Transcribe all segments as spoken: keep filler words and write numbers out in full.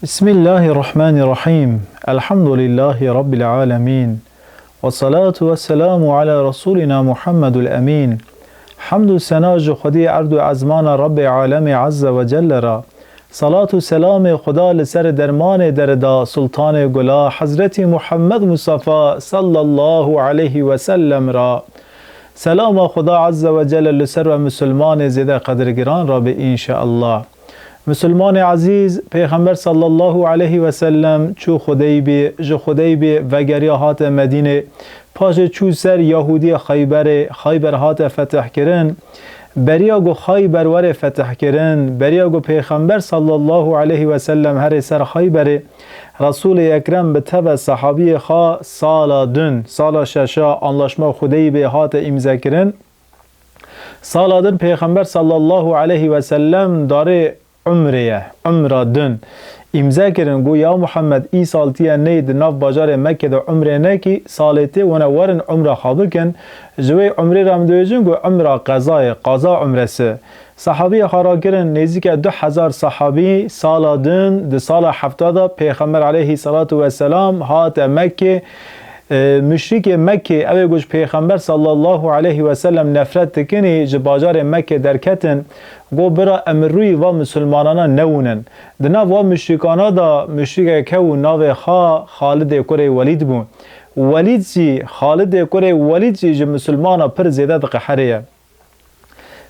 Bismillahirrahmanirrahim. Elhamdülillahi Rabbil alemin. Ve salatu ve selamu ala Resulina Muhammedul Emin. Hamd û sena ji Xwedî erd û ezmana Rabbê alemê Azze ve Celle ra. Salat û selamê Xuda li ser dermanê derda, Sultanê Gula, Hezretî Muhammed Mustafa sallallahu aleyhi ve sellem ra. Selama Xuda Azze ve Celle li ser we misilmanê zêde qedirgiran ra be înşeallah. Misilmanê ezîz, Pêxember sallallahu aleyhi ve sellem çû Xudeybê, ji Xudeybê vegeriya hate Medînê, paşê çû ser Yahûdiyê Xeyberê, Xeyber hate fetihkirin. Beriya ku Xeyber were fetihkirin, beriya ku Pêxember sallallahu aleyhi ve sellem herê ser Xeyberê, Resûlê Ekrem bi teve sehabiyê xwe sala din, sala şeşa anlaşma Xudeybê hate îmzekirin. Sala din Pêxember sallallahu aleyhi ve sellem darê umrê ye, umra din îmze kirin, got, ya Muhammed, îsal tiye ney di nav bajarê Mekke de umrê nekî, salê tê wene werin umra xwe bikin. Ji wê umrê re em dibêjin, got, umra qeza ye, qaza umresi. Sahabiyê xwe rakirin, nêzîke du hezar sahabî sala din, di sala hefta de Pêxember aleyhî salatu ve selam hate Mekke. E, muşrikê Mekkê, ew ê ku ji Pêxember sallallahu aleyhi ve sellem nefret dikinî, ji bajarê Mekkê derketin, got, bira, em rûyî va misilmanana newûnin. Di nav va muşrikana da muşrikek hebû navê xwe Xalidê kurê Welîd bû. Welîd jî, Xalidê kurê Welîd jî ji misilmana pir zêde diqeherê ye.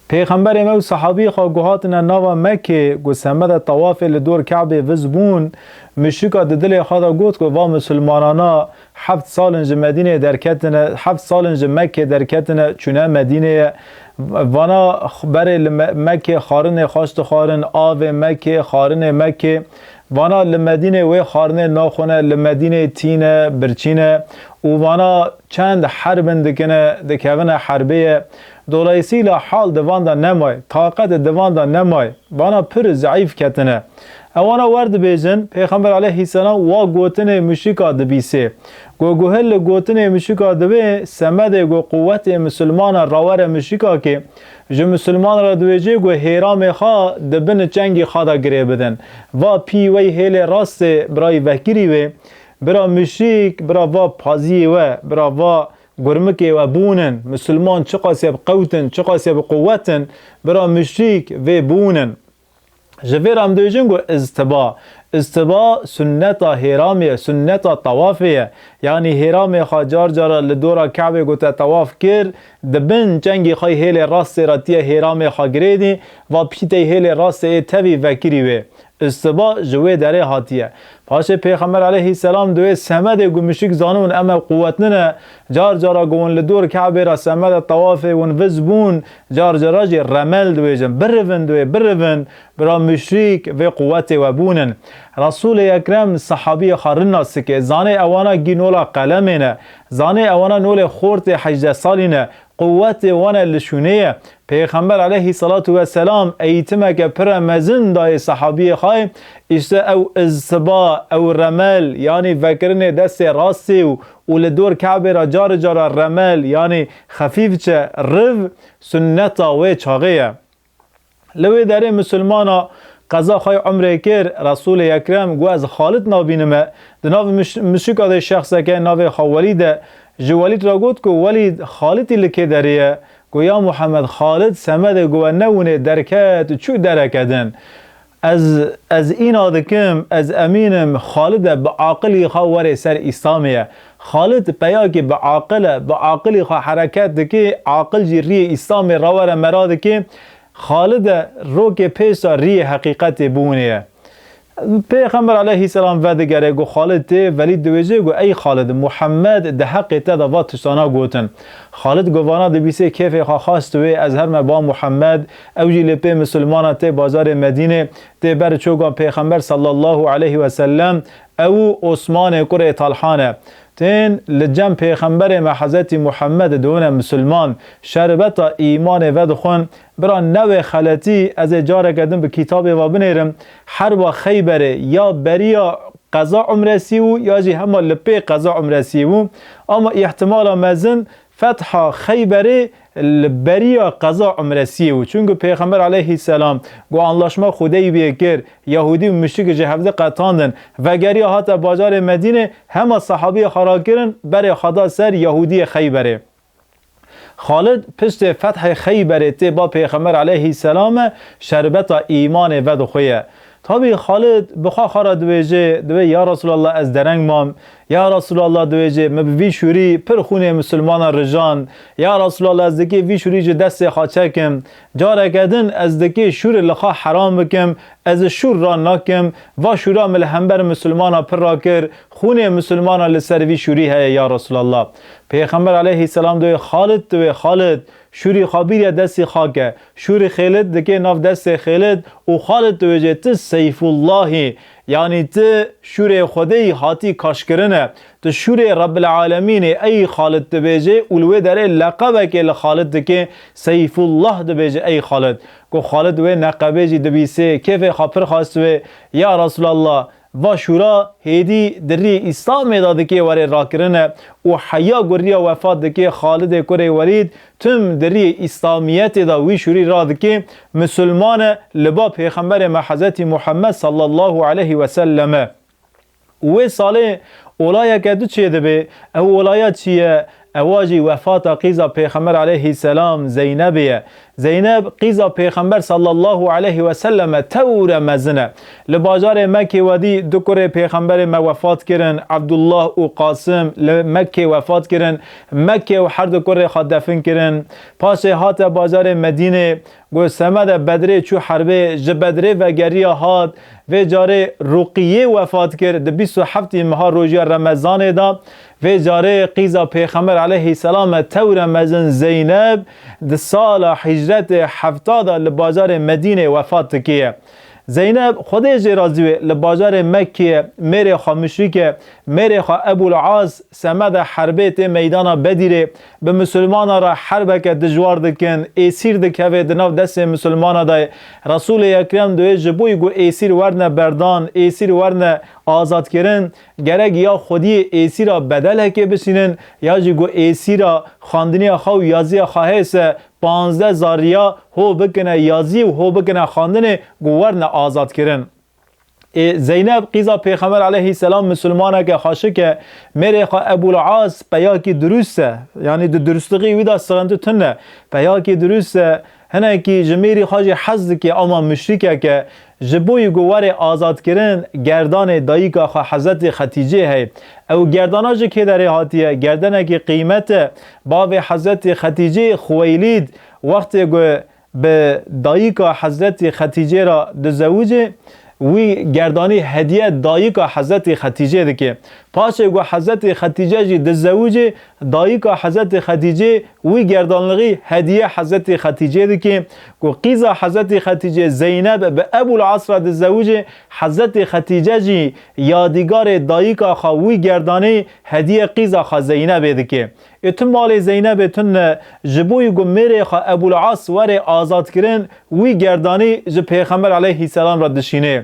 Pêxemberê me û sehabî xwe ku hatine nava Mekkê, ku semede tawafê li dor Kebê viz bûn, muşrika di dilê xwe de got ku va misilmanana heft sal in ji Medînê derketine, heft sal in ji Mekkê derketine, çûne Medînê ye. Vana berê li Me-, Mekkê xwarinê xweş dixwarin, avê Mekkê, xwarinê Mekkê. Vana li Medînê wê xwarinê naxwine, li Medînê tîne, birçîne. Û vana çend herbin dikine, dikevine herbê ye. Dolayısıyla hal di van de nemay, taqet di van de nemay. Vana pir zeîf ketine. Ewana wer dibêjin, Pêxember aleyhisselam wa gotinê muşrika dibîsê. Go guhil li gotinê muşrika dibê, semedê go quwetê misilmana rawere muşrika kê, ji misilman re dibêjê go hêramê xwe di bin çengî xwe de girê bidin. Va pî wey hêlê rastê birayî vekirî wê, bira muşrik, bira va paziyê we, bira va gurmikê we bûnin, misilman çiqasê bi qewt in, çiqasê bi quwet in, bira muşrik vê bûnin. Ji vê re em dibêjin ku iztiba. Iztiba sunneta hêramê ye, sunneta tawafê ye. Yanî hêramê xwe car cara li dora Kebê ku te tawaf kir, di bin çengî xwe hêlê rastê re tiye hêramê xwe girêdî, va pîtey hêlê rastê ê tevî vekirî wê. Îstiba ji wê derê hatiye. Paşê Pêxember aleyhisselam di wê semedê ku muşrik zanibûn em ev quwet nine, car cara ku hûn li dor Kebê re semede tawafê hûn viz bûn, car cara jî remel dibêjin, birivin di wê, birivin, bira muşrik vê quwetê we bûnin. Resûlê Ekrem sehabiyê xwe rin nas dike, zanê ewana gînola qelemê ne, zanê ewana nolê xortê hejdeh salî ne, quwetê wan e li şûnê ye. Pêxember aleyhî selatu weselam eğitimeke pire mezin dayê sehabiyê xwe, îşte ew iztiba, ew remel, yanî vekirinê destê rastê û, û li dor Kebê re carê cara remel, yanî xefîfçe, riv, sunneta wê çaxê ye. Li wê derê misilmana qeza xwe yê umrê kir, Resûlê Ekrem got, ez Xalid nabînime. Di nav miş-, muşrika de şexseke navê xwe Welîd e. Ji Welîd re got ku Welîd, Xalidî li kê derê ye? Got, ya Muhammed, Xalid semedê ku we newûnê derket û çû dereke din. Ez, ez îna dikim, ez emîn im, Xalid e bi aqilî xwe werê ser Îslamê ye. Xalid peyakî bi aqil e, bi aqilî xwe hereket dike, aqil jî riyê Îslamê rawere mera dike. Xalid e rokê pêşa riyê heqîqetê bûnê ye. Pêxember aleyhisselam vedigere ku Xalid tê, Velîd dibêje ku, ey Xalid, Muhammed di heqê te de va tiştana gotin. Xalid ku vana dibîsê kêfê xwe xaş diwê, ez herme ba Muhammed, ew jî lê pê misilmana tê bajarê Medînê, tê ber çokan Pêxember sallallahu aleyhi ve sellem, ew û Osmanê kurê Talha ne. Tên li cem Pêxemberê me Hezretî Muhammed dibûne misilman, şerbeta îmanê vedixwin, bira newê xeletî, ez ê careke din bi kitabê ve binêrim, herba Xeyberê ya beriya qeza umresî bû ya jî hema li pê qeza umresî bû. Ama îhtimala mezin Fetha Xeyberê li beriya qeza umresiyê bû. Çunku Pêxember aleyhisselam ku anlaşma Xudeybiyê kir, Yahûdî û muşrik ji hevdî qetandin, vegeriya hate bajarê Medînê, hema sahabiyê xwe rakirin, berê xwe da ser Yahûdiyê Xeyberê. Xalid piştê fethê Xeyberê tê ba Pêxember aleyhisselam e, şerbeta îmanê vedixuye. Tabî Xalid bi xwe xwe re dibêje, dibê, "Ya Resulallah, ez dereng mam. Ya Resulallah," dibêje, "min bi vî şûrî pir xûnê misilmanan rijand. Ya Resulallah, ez dikê vî şûrî ji destê xwe çekim. Careke din ez dikê şûrê li xwe heram bikim, ez şûr ra nakim. Va şûra min li hember misilmana pir rakir. Xûnê misilmana li ser vî şûrî heye, ya Resulallah." Pêxember aleyhisselam dibê, "Xalid," dibê, "Xalid, şûrî xwe bîre destî xwe ke. Şûrî Xêlid dike nav destê Xêlid û Xalid dibêje, 'Tu Seyfullahî, yanî tu şûrê Xwedê yî hatî kaşkirine. Tu şûrê Rebbil Alemînê, ey Xalid,' dibêje û li wê derê leqebekê li Xalid dike, Seyfullah dibêje, ey Xalid." Ku Xalid wê neqebê jî dibîsê, kêfê xwe pir xwest wê, "Ya Resulallah, va şûra hêdî di rî Îslamê de dikê were rakirine û heya ku riya wefat dikê Xalidê kurê Welîd tim di rî Îslamiyetê de wî şûrî radikê misilman e li ba Pêxemberê me Hezretî Muhammed sallallahu aleyhi ve sellem e." Û wê salê olayeke du çê dibe, ew olaya çi ye? Ewa jî wefata qîza Pêxember aleyhisselam Zeynebê ye. Zeyneb qîza Pêxember sallallahu aleyhi ve selleme tewre mezin e. Li bajarê Mekkê wedî du kurê Pêxemberê me wefat kirin, Abdullah û Qasim li Mekkê wefat kirin. Mekkê û her du kurê xwe defin kirin. Paşê hate bajarê Medînê, ku semede Bedrê çû herbê, ji Bedrê vegeriya hat. Vê carê Ruqiyê wefat kir di bîst û heftî meha rojiya Remezanê de. Vê carê qîza Pêxember aleyhisselam e tewre mezin Zeyneb di sala hicretê hefta de li bajarê Medînê wefat dikiye. Zeyneb, Xwedê jê razî wê, li bajarê Mekkê ye, mêrê xwe muşrîk e, mêrê xwe Ebul As semede herbê tê meydana Bedîrê, bi misilmana re herbeke dijwar dikin, êsîr dikeve di nav destê misilmana de ye. Resûlê Ekrem dibê ji bo ku êsîr werne berdan, êsîr werne azadkirin, gerek ya xwediyê êsîra bedelekê bişînin, ya jî ku êsîra xwendiniya xwe û yaziya xwe hêse panzdeh zariya ho bikine yazî û ho bikine xwendinê ku werne azadkirin. Ê, Zeyneb qîza Pêxember aleyhisselam misilmaneke xaşik e, mêrê xwe Ebul As peyakî dirust e, yanî di durustixî wî de sirenti tune, peyakî dirust e, hinekî ji mêrî xwe jî hez dike, ama muşrîkek e, ji bo yî ku were azadkirin, gerdanê dayika xwe Hezretî Xetîcê heye. Ew gerdana ji kê derê hatiye? Gerdenekî qîmet e, bavê Hezretî Xetîcê Xuweylîd wextê ku bi dayika Hezretî Xetîcê re dizewicê, wî gerdanî hediye dayika Hezretî Xetîcê dike. Paşê ku Hezretî Xetîce jî dizewicê, dayika Hezretî Xetîcê wî gerdanlixî hediye Hezretî Xetîcê dike. Ku qîza Hezretî Xetîcê Zeyneb bi Ebul As re dizewicê, Hezretî Xetîce jî yadîgarê dayika xwe wî gerdanî hediye qîza xwe Zeynebê dike. Ê tu malê Zeynebê tune, ji bo yî ku mêrê xwe Ebul As were azadkirin, wî gerdanî ji Pêxember aleyhisselam re dişînê.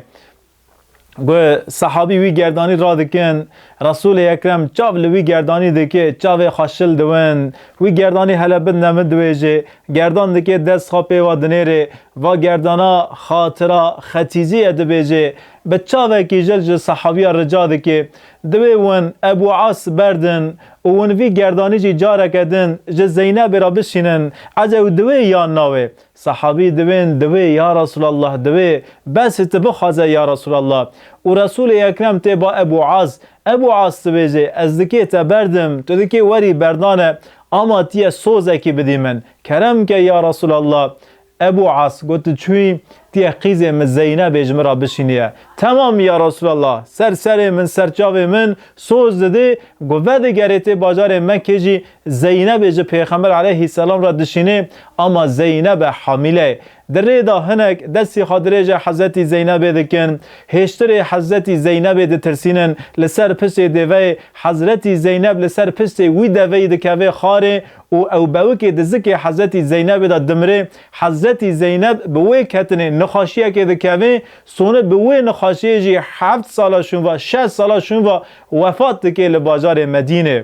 Ku sehabî wî gerdanî radikin, Resûlê Ekrem çav li wî gerdanî dike, çavê xwe şil diwin. Wî gerdanî hele bidne min dibêje, gerdan dike dest xwe pê ve dinêrê, va gerdana xatira Xetîcê ye dibêje. Bi çavekî jil ji sehabiya rica dike. Dibê win Ebû As berdin û win vî gerdanî jî careke din ji Zeynebê re bişînin. Ece ew diwê yan nawê? Sehabî dibên diwê ya Resulallah, diwê. Bes tu bixwaze ya Resulallah. Û Resûlê Ekrem tê ba Ebû As. Ebû As dibêje, ez dikê te berdim, tu dikê werî berdane, ama tiye sozekî bidî min. Kerem ke ya Resulallah. Ebû As got, çûyî, tiye qîzê min Zeynebê ji min re bişîniye. Temam ya Resulallah, ser serê min, ser çavê min soz didê, got, vedigerê tê bajarê Mekkê jî Zeynebê ji Pêxember aleyhisselam re dişînê, ama Zeynebe hamîle ye. Di rê de hinek destî xwe dirêje Hezretî Zeynebê dikin, hêştirê Hezretî Zeynebê ditirsînin, li ser piştê dêveyê Hezretî Zeyneb li ser piştê wî deveyî dikeve xarê û ew bewikê di zikê Hezretî Zeynebê de dimrê. Hezretî Zeyneb bi wê ketinê nixweşiyekê dikeve, sonê bi wê nixweşiyê jî heft sala şûn ve, şeş sala şûn ve wefat dike li bajarê Medînê.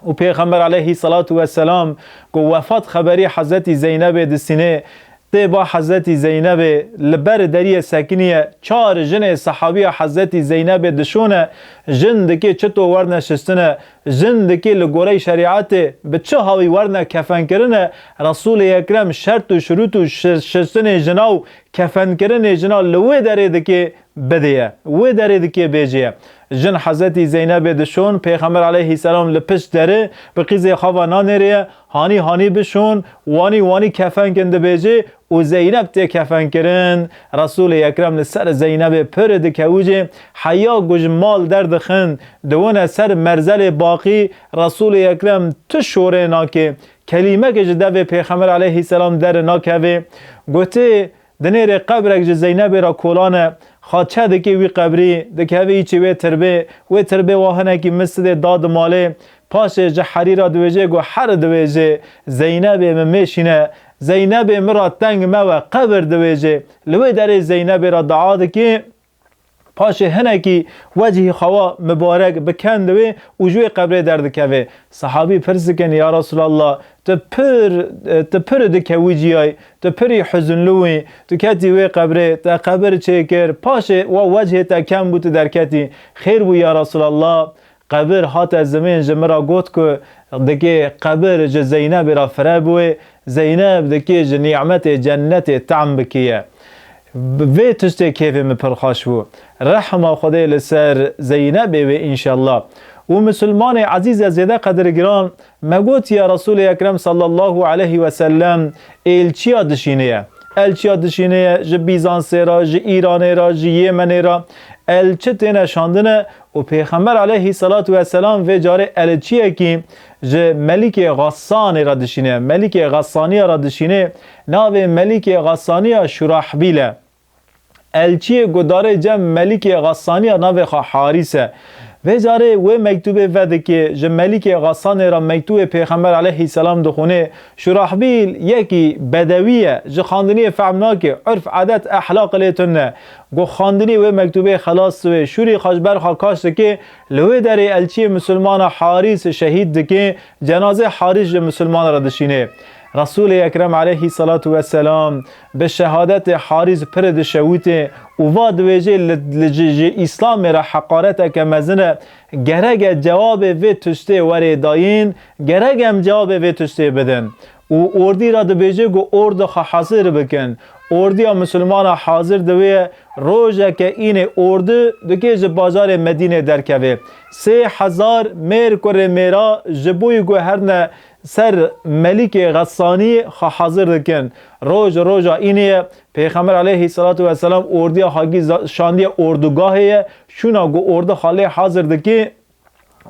Û Pêxember aleyhî selatu weselam ku wefat xeberî Hezretî Zeynebê disînê, tê ba Hezretî Zeynebê li ber deriyê sekiniye, çar jinê sehabiya Hezretî Zeynebê dişûne, jin dikê çito werne şistine, jin dikê li gorey şerîetê bi çi hawî werne kefenkirine, Resûlê Ekrem şert û şirût û şi-, şistinê jina û kefenkirinê jina li wê derê dikê bidêye. Wê derê dikê bêjê ye. Jin Hezretî Zeynebê dişon, Pêxember aleyhî selam li pişt derê bi qîzê xwe ve nanêrê ye, hanî hanî bişon, wanî wanî kefenkin dibêjê û Zeyneb tê kefenkirin. Resûlê Ekrem li ser Zeynebê pir dikewicê, heya ku ji mal derdixin, diwine ser merzelê baqî, Resûlê Ekrem tu şorê nake, kelîmeke ji devê Pêxember aleyhî selam dernakeve. Gotê, Dinêrê qebrek ji Zeynebê re kolan e, xaçe dikê wî qebrî, dikeve îçê wê tirbê, wê tirbê wa hinekî misidê da di malê, paşê ji herî re diwêjê ku her diwêjê, Zeynebê min mêşîne, Zeynebê min re teng mewe, qebir diwêjê. Li wê derê Zeynebê re dua dikê, paşê hinekî wecihî xewa mibarek bi ken diwê û ji wê qebrê derdikeve. Sehabî pirs dikin, ya Resulallah, tu pir, tu pir dikewiciyay, tu pirî huzunlû wî, tu ketî wê qebrê, te qebir çêkir, paşê wa wecihê te kem bû, tu derketî. Xêr bû ya Resulallah, qebir hate zimên ji min re got ku dikê qebir ji Zeynebê re fire bûye, Zeyneb dikê ji nîmetê cennetê tam bikiye. Bi vê tiştê kêfê min pir xweş bû. Rehma Xwedê li ser Zeynebê wê înşellah. Û misilmanê ezîz e zêde qedirgiran, me got ya Resûlê Ekrem sallallahu aleyhi ve sellem êlçiya dişînê ye. Elçiya dişînê ye ji Bîzansê re, ji Îranê re, ji Yemenê re. Elçi têne şandine û Pêxember aleyhî selatu weselam vê carê elçiyekî ji Melikê Xassanê re dişîne. Melikê Xassaniya re dişîne. Navê Melikê Xassaniya Şurahbîl e. Elçiyê gudarê cem Melikê Xassaniya navê xwe Harîs e. Vê carê wê mektûbê vedikê, ji Melikê Xassanê re mektûbê Pêxember aleyhî selam dixwînê. Şurahbîl yekî bedewî ye, ji xandiniyê fehm nake, urf, edet, ehlaq lê tune. Ku xandinî wê mektûbê xelas dibe, şûrî xwe ji ber xwe kaş dike, li wê derê elçiyê misilmana Harîs şehîd dike, cenazê Harîs ji misilmana re dişîne. Resûlê Ekrem aleyhî selatu weselam bi şehadetê Harîs pir dişewite û va dibêje, li, li ji, ji Îslamê re heqareteke mezin e, gerek e cewabê vê tiştê were dayîn, gerek em cewabê vê tiştê bidin. Û ordî re dibêje ku ordu xwe hazir bikin. Ordiya misilmana hazir dibe, rojeke înê ordu dike ji bajarê Medînê derkeve. Sê hezar mêr kurê mêra ji bo ku herne ser Melikê Xessanî xwe hazir dikin. Roj roja înê ye. Pêxember aleyhî selatu weselam ordiya xwe gî za-, şandiye ordugahê ye. Şûna ku ordu xwe lê hazir dike,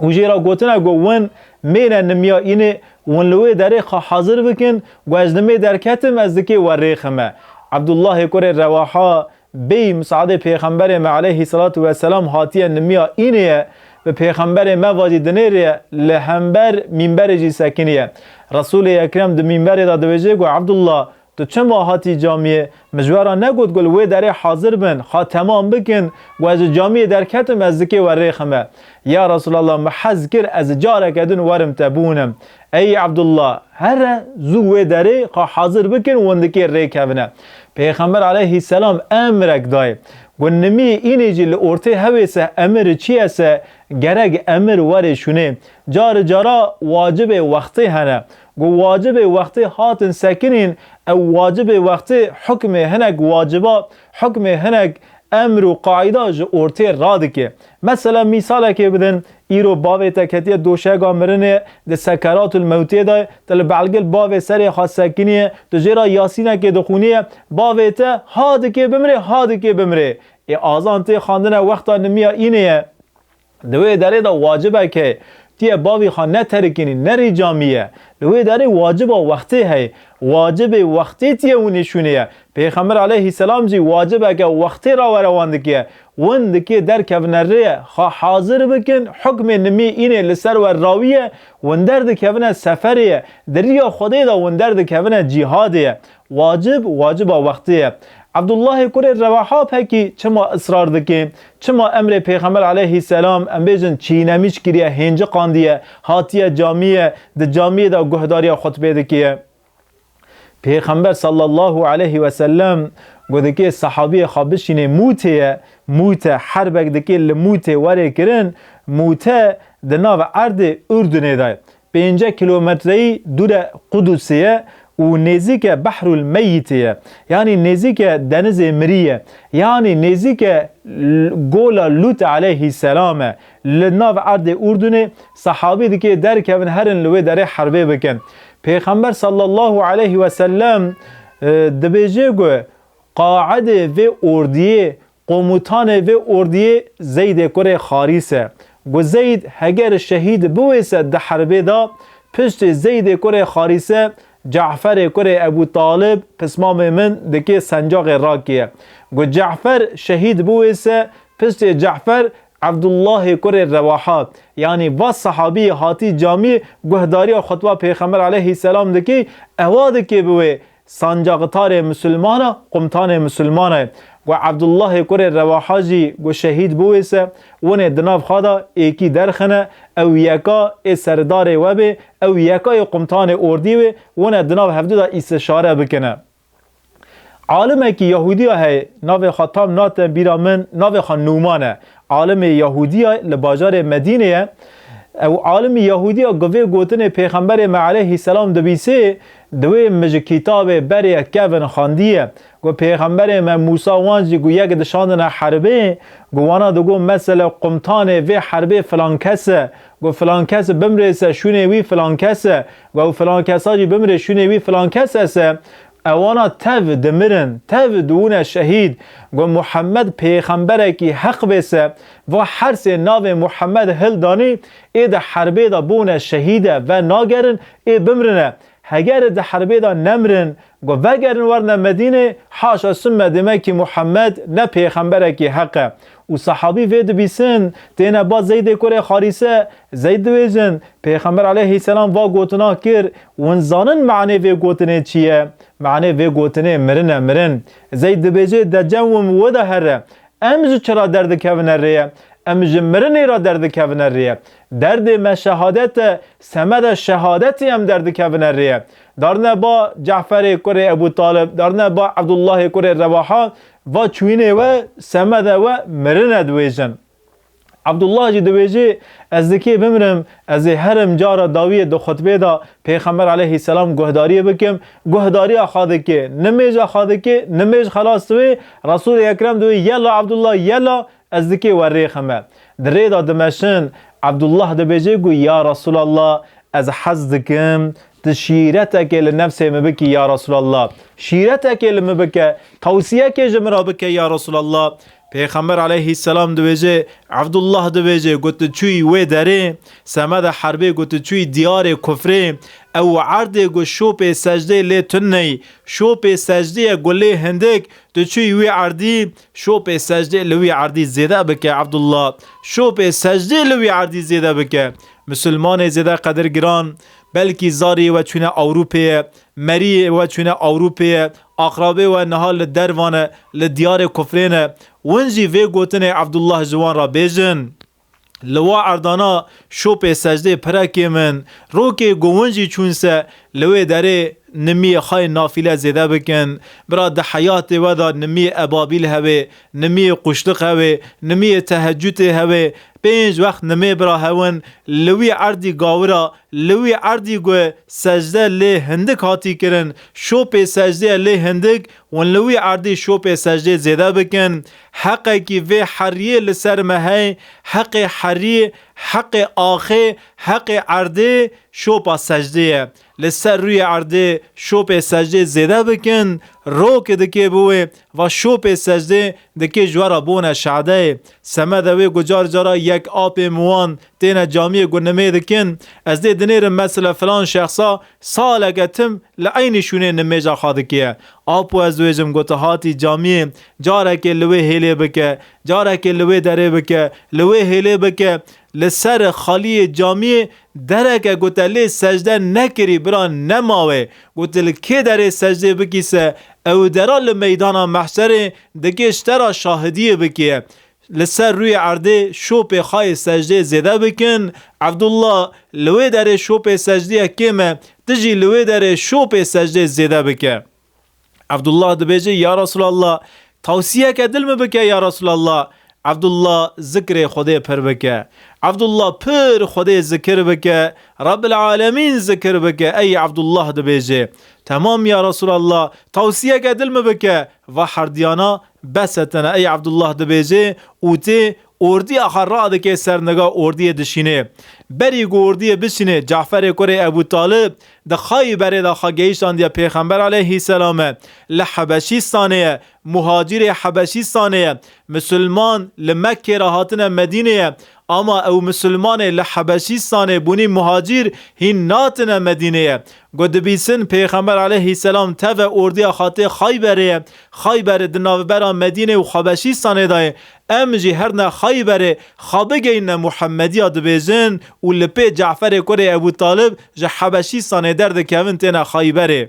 û jê re gotine ku win mêne nimiya înê, win li wê derê xwe hazir bikin, ku ez nimê derketim, ez dikê we rêxime. Abdullahê kurê Rewaha bêyî misadê Pêxemberê me aleyhî selatu weselam hatiye nimiya înê ye, bi Pêxemberê me vacî dinêrê li hember mînberê jî sekiniye. Resûlê Ekrem di mînberê de dibêje ku Abdullah, Tu çima hatî camiyê? Min ji we re negot ku li wê derê hazir bin, xwe temam bikin, ku ez ji camiyê derketim, ez dikê we rêxime. Ya Resulallah, min hez kir ez careke din werim te bûnim. Ey Abdullah, here zû wê derê xwe hazir bikin, win dikê rêkevine. Pêxember aleyhî selam emrek dayê. Ku nimî înê jî li ortê hewê se emir çi ye se, gerek emir were şûnê. Car cara wacibê wextê hene. Ku wacibê wextê hatin sekinîn, ew wacibê wextê hukmê hinek waciba, hukmê hinek emr û qaîda ji ortê radike. Mesela mîsalekê bidin, îro bavê te ketiye doşega mirinê, di sekeratul mewtê de, tu li belgil bavê serê xwe sekiniye, tu jê re yasînekê dixwîniye, bavê te ha dikê bimrê, ha dikê bimrê. Ê azan tê xandine wexta nimiya înê ye. Di wê derê de wacibek heye. Tu yê bavî xwe neterikînî, nerî camiyê. Li wê derê waciba wextê heye. Wacibê wextê tu yê winê şûnê ye. Pêxember aleyhî selam jî wacibeke wextê re were wan dike. Win dike derkevine rê ye. Xwe hazir bikin, hukmê nimî înê li ser we rawî ye. Win derdikevine seferê ye. Di riya Xwedê de win derdikevine cîhadê ye. Wacib, waciba wextê ye. Abdullahê kurê Rewaha pekî çima israr dike? Çima emrê Pêxember aleyhisselam, em bêjin, çiğnemiş kiriye, hênci qandiye, hatiye camiye, di camiyê de guhdariya xutbê dikiye? Pêxember sallallahu aleyhi ve sellem got dikê sahabiyê xwe bişînê Mûtê ye, Mûte, herbek dikê li Mûtê werê kirin, Mûte di nav erdê Urdunê de ye. Pênce kilometreyî dûre Qudusê ye û nêzîke Behrul Meyitê ye. Yanî nêzîke denizê mirî ye. Yanî nêzîke l-, gola Lût aleyhisselam e. Li nav erdê Urdunê sahabî dikê derkevin herin li wê derê herbê bikin. Pêxember sallallahu aleyhi ve sellem, e, dibêje ku qaedê vê ordiyê, komutanê vê ordiyê Zeydê kurê Xarîs e. Ku Zeyd heger şehîd biwêse di herbê de, piştî Zeydê kurê Xarîse Caferê kurê Ebû Talib, pismamê min, dikê sencaxê rakiye. Ku Cafer şehîd biwêse, piştê Cafer Abdullahê kurê Rewaha, yanî va sahabî hatî camî guhdariya xutba Pêxember aleyhisselam dikê, ewa dikê bi wê sancaxtarê misilmana, qumtanê misilmana ye. Ku Abdullahê kurê Rewaha jî ku şehîd biwêse, winê di nav xwe de êkî derxine, ew yeka ê serdarê we bê, ew yeka ê qumtanê ordî wê, wine di nav hevdu de îstişare bikine. Alimekî Yahûdiya heye, navê xwe tam nate bîra min, navê xwe Nûman e. Alimê Yahûdiya li bajarê Medînê ye. Ew alimî Yahûdiya ku vê gotinê Pêxemberê me aleyhisselam dibîsê, di wê min ji kitabê berê kevin xandiye. Ku Pêxemberê me Mûsa wan jî ku yek dişandine herbê, ku wana digot, mesele qumtanê vê herbê filan kes e, ku filan kes bimrê se şûnê wî filan kes e, ku ew filan kesa jî bimrê şûnê wî filan kes e se, ewana tev dimirin, tev diwûne şehîd. Got, Muhammed pêxemberekî heq bê se, va hersê navê Muhammed hildanî, ê di herbê de bûne şehîd e ve nagerin, ê bimrine. Heger di herbê de nemirin, got, vegerin werne Medînê, haşa summe, demekî Muhammed ne pêxemberekî heq e. Û sahabî vê dibîsin, têne ba Zeydê kurê Xarîse, Zeyd dibêjin, Pêxember aleyhisselam va gotina kir, win zanin manê vê gotinê çi ye? Manê vê gotinê mirin e, mirin. Zeyd dibêje, de cem wim wê de here. Em ji çi ra derdikevine rê ye? Em ji mirinê ra derdikevine rê ye. Derdê me şehadet e, semede şehadetê em derdikevine rê ye. Darine ba Caferê kurê Ebû Talib, darine ba Ebdullahê kurê Rewaha, va çûyînê we, semede we mirin e dibêjin. Abdullah jî dibêjê, ez dikê bimrim, ez ê herim cara dawiyê di xutbê de Pêxember aleyhisselam guhdariyê bikim, guhdariya xwe dike, nimêja xwe dike, nimêj xelas dibe, Resûlê Ekrem dibê, yela Abdullah, yela, ez dikê we rêxime. Di rê de dimeşin, Abdullah dibêje ku, ya Resûlallah, ez hez dikim, tu şîretekê li nefsê min bikî ya Resûlallah. Şîretekê li min bike, tewsiyekê ji min re bike ya Resûlallah. Pêxember aleyhisselam dibêje, Abdullah dibêje, ku tu çûyî wê derê, semede herbê ku tu çûyî diyarê kufrê, ew erdê ku şopê secdê lê tuneyî, şopê secdê ye ku lê hindik, tu çûyî wî erdî, şopê secdê li wî erdî zêde bike Abdullah. Şopê secdê li wî erdî zêde bike. Misilmanê zêde qedirgiran, belkî zarî we çûne Ewropê ye, meriyê we çûne Ewropê ye, aqrabê we niha li dervan e, li diyarê kufrê ne. Win jî vê gotinê Abdullah ji wan re bêjin. Li wa erdana şopê secdê pire kêm in. Rokê ku win jî çûn se, li wê derê nimiyê xwe yê nafîle zêde bikin. Bira di heyatê we de nimiyê ebabîl hewê, nimiyê quştiq hewê, nimiyê tehecûtê hewê. Pênc wext nimê bira hewin, li wî erdî gawira, li wî erdî ku secde lê hindik hatî kirin, şopê secdê ye lê hindik, hûn li wî erdî şopê secdê zêde bikin. Heqekî vê heriyê li ser me hey, heqê heriyê, heqê axê, heqê erdê şopa secdê ye. Li ser rûyê erdê şopê secdê zêde bikin, rokê dikê bi wê, va şopê secdê dikê ji we re bûne şadeyê. Semede wê ku car cara yek apê miwan têne camiyê ku nimê dikin, ez dê Dinêrim mesela filan şexsa saleke tim li eynî şûnê nimêja xwe dike. Apo ez dibêjim, got, tu hatî camiyê, carekê li wê hêlê bike, carekê li wê derê bike, li wê hêlê bike, li ser xaliyê camiyê dereke, got, te lê secde nekirî, bira nemawe. Got, li kê derê secdê bikî se, ew dera li meydana mehşerê dike ji te ra şahidiyê bike. Li ser rûyê erdê şopê xayê secdê zêde bikin. Evdullah, li wê derê şopê secdiyê kêm e, tu jî li wê derê şopê secdê zêde bike. Evdullah dibêje, ya Resulallah, tawsiyeke dil mi bike ya Resulallah. Evdullah zikrê Xwedê pir bike. Evdullah pir Xwedê zikir bike. Rabbil Alemîn zikir bike. Ey Evdullah dibêje, temam ya Resulallah, tawsiyeke dil mi bike. Va herdiyana bes e tene. Ey Evdullah dibêje û tê ordiya xwe radike ser niga ordiyê dişînê. Berî ku ordiyê bişînê, Caferê kurê Ebû Talib di Xayberê de xwe gehiştandiye Pêxember aleyhîsselame. Li Hebeşîstanê ye, muhacirê Hebeşîstanê ye. Misilman li Mekkê re hatine Medînê ye. Ama ew misilmanê li Hebeşîstanê bûnî muhacir hîn natine Medînê ye. Got dibîsin Pêxember aleyhîsselam teve ordiya xwe tê Xayberê ye. Xayber di navbera Medînê û Xwebeşîstanê de ye. Em jî herne Xayberê xwe bigeyne Muhemmediya dibêjin û li pê Caferê kurê Ebû Talib ji Hebeşîstanê derdikevin têne Xayberê.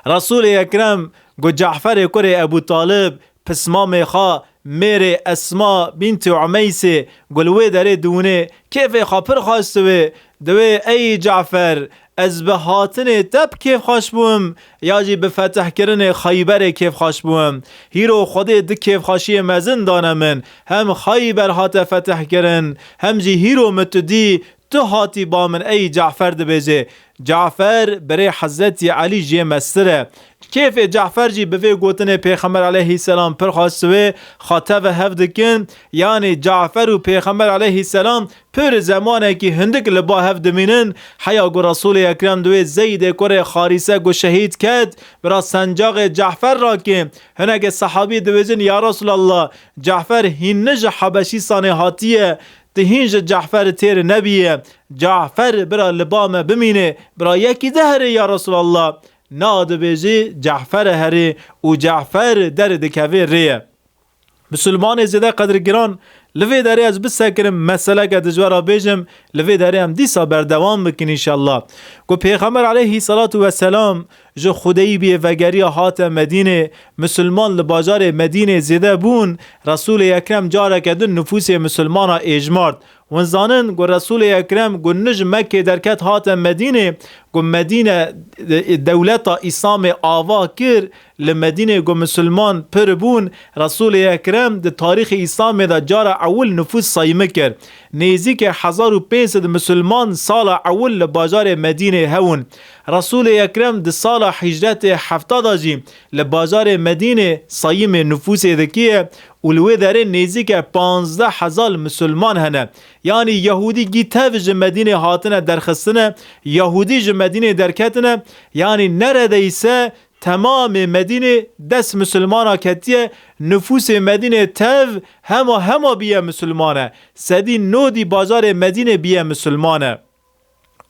Resulê Ekrem got Caferê kurê Ebû Talib pismamê xwe mêrê Esma bîntî Umeysê got li wê derê diwûnê kêfê xwe pir xweş diwê. Diwê ey Cafer, ez bi hatinê te bi kêfxweş bûm ya jî bi fetihkirinê Xeyberê kêfxweş bûm. Hîro Xwedê du kêfxweşiyê mezin dane min. Hem Xeyber hate fetihkirin, hem jî hîro min tu dî, tu hatî ba min ey Cafer dibêje. Cafer birê Hezretî Elî jê mestir e. Kêfê Cafer jî bi vê gotinê Pêxember aleyhîsselam pir xweş diwê, xwe teve hev dikin. Yanî Cafer û Pêxember aleyhîsselam pir zemanekî hindik li ba hev dimînin. Heya ku Resûlê Ekrem diwê Zeydê kurê Xarîse ku şehîd ket, bira sencaxê Cafer rakê. Hinekê sehabî dibêjin, ya Resûlallah, Cafer hîn ne ji Hebeşîstanê hatiye, tu hîn ji Cafer têr nebîye. Cafer bira li ba me bimîne, bira yekî de herê ya Resûlallah. Na dibêjî Cafer e herê û Cafer derê dikevê rê ye. Misilmanê zêde qedirgiran, li vê derê ez bisekirim, meseleke dijwar a bêjim, li vê derê em dîsa berdewam bikin înşallah. Ku Pêxember aleyhî selatu weselam ji Xwedeyî biyê vegeriya hate Medînê, misilman li bajarê Medînê zêde bûn, Resûlê Ekrem careke din nifûsê misilmana êjmart. Hûn zanin ku Resûlê Ekrem ku nij Mekkê derket hate Medînê, ku Medîne, e, dewleta Îslamê ava kir, li Medînê ku misilman pir bûn, Resûlê Ekrem di tarîxê Îslamê de cara ewil nifûs sayîmî kir. Nêzîkê hezar û pênc sed misilman sala ewil li bajarê Medînê hewin. Resûlê Ekrem di sala hicretê hefta de jî li bajarê Medînê sayîmê nifûsê dikiye û li wê derê nêzîke panzdeh hezar misilman hene. Yanî Yehûdî gî tev ji Medînê hatine derxistine, Yehûdî ji Medînê derketine, yanî neredeyse temamê Medînê dest misilmana ketiye, nifûsê Medînê tev hema hema biye misilman e. Sedî nodî bajarê Medînê biye misilman e.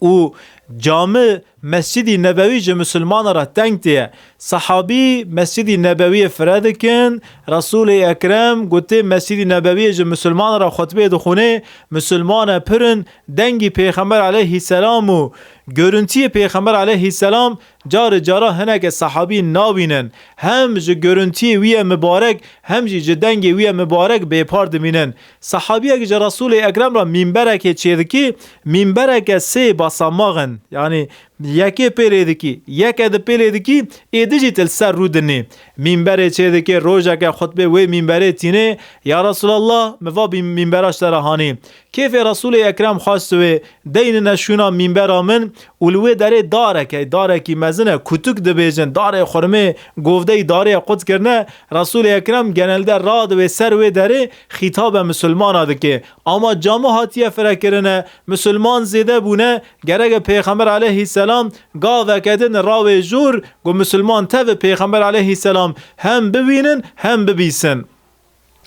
Û cami Mescîdî Nebewî ji misilmana re teng tê ye. Sehabî Mescîdî Nebewiyê fire dikin, Resûlê Ekrem gotê Mescîdî Nebewiyê ji misilmana re xutbê dixwînê, misilmane pir in, dengî Pêxember aleyhîsselam û görüntiyê Pêxember aleyhîsselam carê cara hineke sehabî nabînin. Hem ji görüntiyê wî ye mibarek, hem jî ji dengê wî ye mibarek bêpar dimînin. Sehabiyek ji Resûlê Ekrem re mînberekê çêdikî, mînbereke sê basamax in. Yanî yekê pêlê dikî, yeke di pêlê dikî, ê di jî til ser rû dinî. Mînberê çêdikê, rojeke xutbê wê mînberê tînê, ya Resûlallah, mi va bî-, mînbera ji te re hanî. Kêfê Resûlê Ekrem xweş diwê, deynine şûna mînbera min û li wê derê darek e, darekî mezin e, kutuk dibêjin, darê xurmê, govdeyî darê ye qut kirine. Resûlê Ekrem genelde radiwê ser wê derê xîtabe misilmana dike. Ama cami hatiye firekirine, misilman zêde bûne, gereke Pêxember aleyhîsselam gaveke din rawê jor, ku misilman tevî Pêxember aleyhîsselam hem bibînin, hem bibîsin.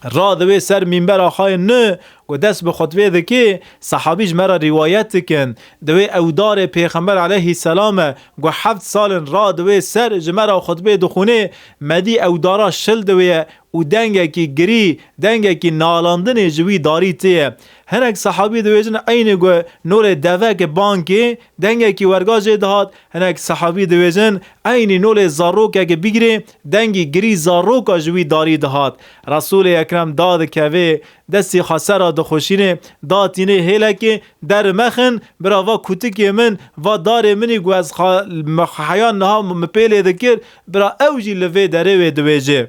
Radiwê ser mînbera xwe yê nû Ku dest bi xutbê dikê, sehabî ji me re rîwayet dikin. Di wê ew darê Pêxember aleyhî selam e, ku heft sal in ra di wê ser ji me re xutbê dixûnê, me dî ew dara şil diwêye û dengekî girî, dengekî nalandinê ji wî darî tê ye. Hinek sehabî dibêjin, eynî ku nolê devek bankê, dengekî werga jê dihat, hinek sehabî dibêjin, eynî nolê zarokeke bigirê, dengî girî zaroka ji wî darî dihat. Resûlê Ekrem dadikevê, destî xwe ser re dixweşînê, datînê hêlekê, der mexin, bira va kutikê min, va darê min î ku ez xa-, me heya niha mi pêlê dikir, bira ew jî li vê derê wê dibêje.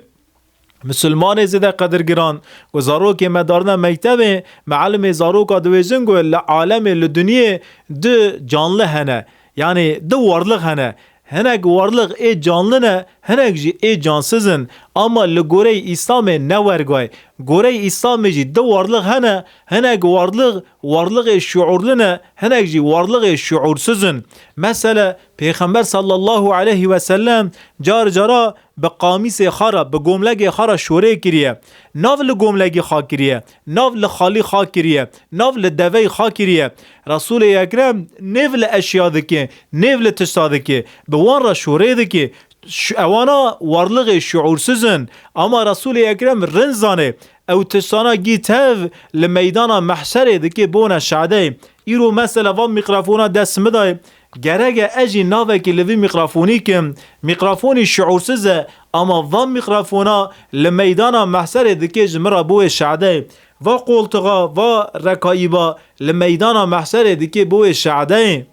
Misilmanê zêde qedirgiran, ku zarokê me darine mektebê, mealimê zaroka dibêjin ku li alemê, li dinyê du canli hene. Yanî du warliq hene. Hinek warliq ê canli ne, hinek jî ê cansiz in. Ama li goreyê Îslamê ne wergay. Goreyê Îslamê jî du warliq hene, hinek warliq, warliqê şuurli ne, hinek jî warliqê şuursiz in. Mesele, Pêxember sallallahu aleyhi ve sellem car cara bi qamîsê xwe re, bi gomlegê xwe re şorê kiriye. Nav li gomlegî xwe kiriye, nav li xalî xwe kiriye, nav li deveyî xwe kiriye. Resûlê Ekrem nêv li eşya dike, nêv li tişta dike, bi wan re şorê dike. Ş-, ewana warliqê şuursiz in. Ama Resûlê Ekrem rind zanê, ew tiştana gî tev li meydana mehşerê dike bone şadeyê. Îro mesela va mîkrofona dest min dayê, gerek e ez jî navekî li vî mîkrofonî kim. Mîkrofonî şuursiz e, ama va mîkrofona li meydana mehşerê dike ji min re bûye şadeyê. Va qoltixa, va rekaîba li meydana mehşerê dike bûye şadeyê.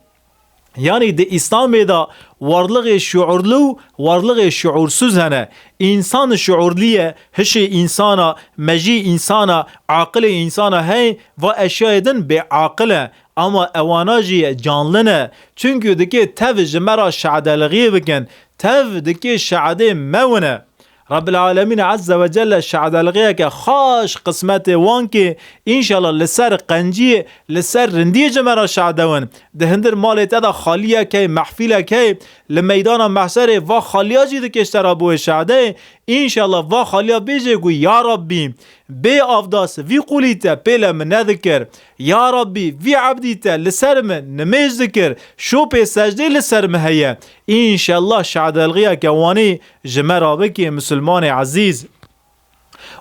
Yanî di Îslamê de warliqê şuurlu û warliqê şuursuz hene. Însan şuurlî ye, hişê însana, mejî însana, aqilê însana heye, va eşyayê din bêaqil e. Ama ewana jî canli ne. Çunku dike tev ji me re şadelixiyê bikin. Tev dike şadê me wine. Rabbil Alemîn Azze ve Celle şadelixiyeke xaş qismetê wan kê, înşallah li ser qenciyê, li ser rindiyê ji me re şadewin. Di hindir malê te de xaliyek hey, mehfîlek hey, li meydana mehşerê va xaliya jî dikê ji te re bûye şadeyê. Înşallah va xaliya bêje ku ya Rabbî, bê avdas vî qulî te pêle min nedikir. Ya Rabbî, vî ebdî te li ser min nimêj dikir, şopê secdê li ser min heye. Înşallah şadelixiyeke wanî ji me re bikê misilmanê ezîz.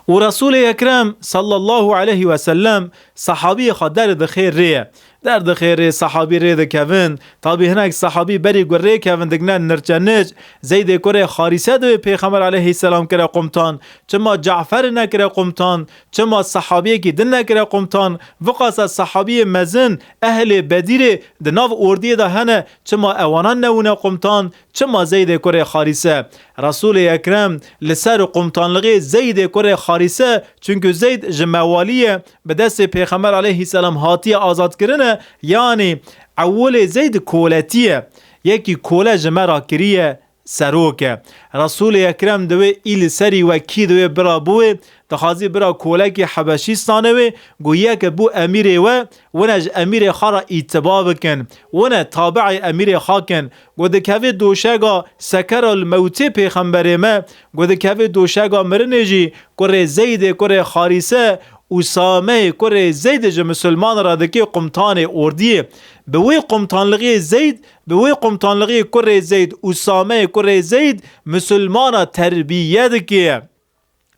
Û Resûlê Ekrem sallallahu aleyhi ve sellem sahabiyê xwe derdixê rê ye. Derdixê rê, sahabî rê dikevin. Tabî hinek sahabî berî ku rê kevin digine nirçe niç. Zeydê kurê Xarîse dibê Pêxember aleyhisselam kire qumtan. Çima Cafer nekire qumtan? Çima sahabiyekî din nekire qumtan? Viqasa sahabiyê mezin, ehlê Bedîrê di nav ordiyê de hene, çima ewana newine qumtan? Çima Zeydê kurê Xarîse? Resûlê Ekrem li ser qumtanlixê Zeydê kurê Xarîse, çunku Zeyd ji mewalî ye, bi destê Pêxember aleyhisselam hatiye azadkirine, yanî ewilê Zeyd koletî ye. Yekî kole ji me re kiriye serok e. Resûlê Ekrem diwê î li serî we kî diwê bira bûê, dixwazî bira kolekî Hebeşîstanê wê, got yeke bû emîrê we, wine ji emîrê xwe re îtiba bikin, wine tabi'ê emîrê xwe kin. Got dikevê doşega sekeral mewtê pêxemberê me, got dikevê doşega mirinê jî, kurê Zeydê kurê Xarîse, Usameyê kurê Zeyd ji misilman re dikê qumtanê ordiyê. Bi wê qumtanlixê Zeyd, bi wê qumtanlixê kurê Zeyd, Usameyê kurê Zeyd misilmana terbiye dike.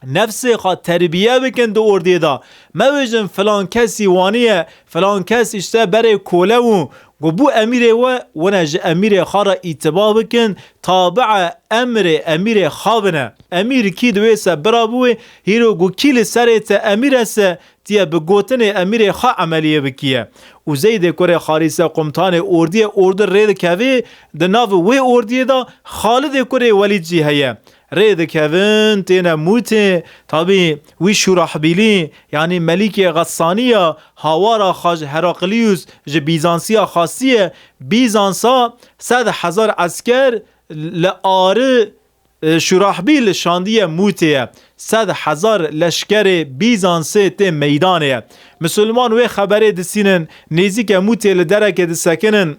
Nefsê xwe terbiye bikin di ordiyê de. Mebêjin filan kesî waniye, filan kes işte berê kole bû. Got bû emîrê we, wine ji emîrê xwe re îtiba bikin, tabi'e emrê emîrê xwe bine. Emîr kî diwê se bira bû wê, hîro got kî li serê te emîr e se, tiye bi gotinê emîrê xwe emeliyê bikiye. Û Zeydê kurê Xarîse qumtanê ordiyê ordu rê dikevê, di nav wê ordiyê de Xalidê kurê Welîd jî heye. Rê dikevin, têne Mûtê, tabî wî Şurahbîlî, yanî Melîkê Xessanî ya, hawara xwe ji Heraklîyus ji Bîzansiya xwestiye, Bîzansa sed hezar esker li Ari, e, Şurahbîl şandiye Mûtê ye. Sed hezar leşkerê Bîzansê tê meydanê ye. Misilman wê xeberê disînin, nêzîke Mûtê li derekê disekinin.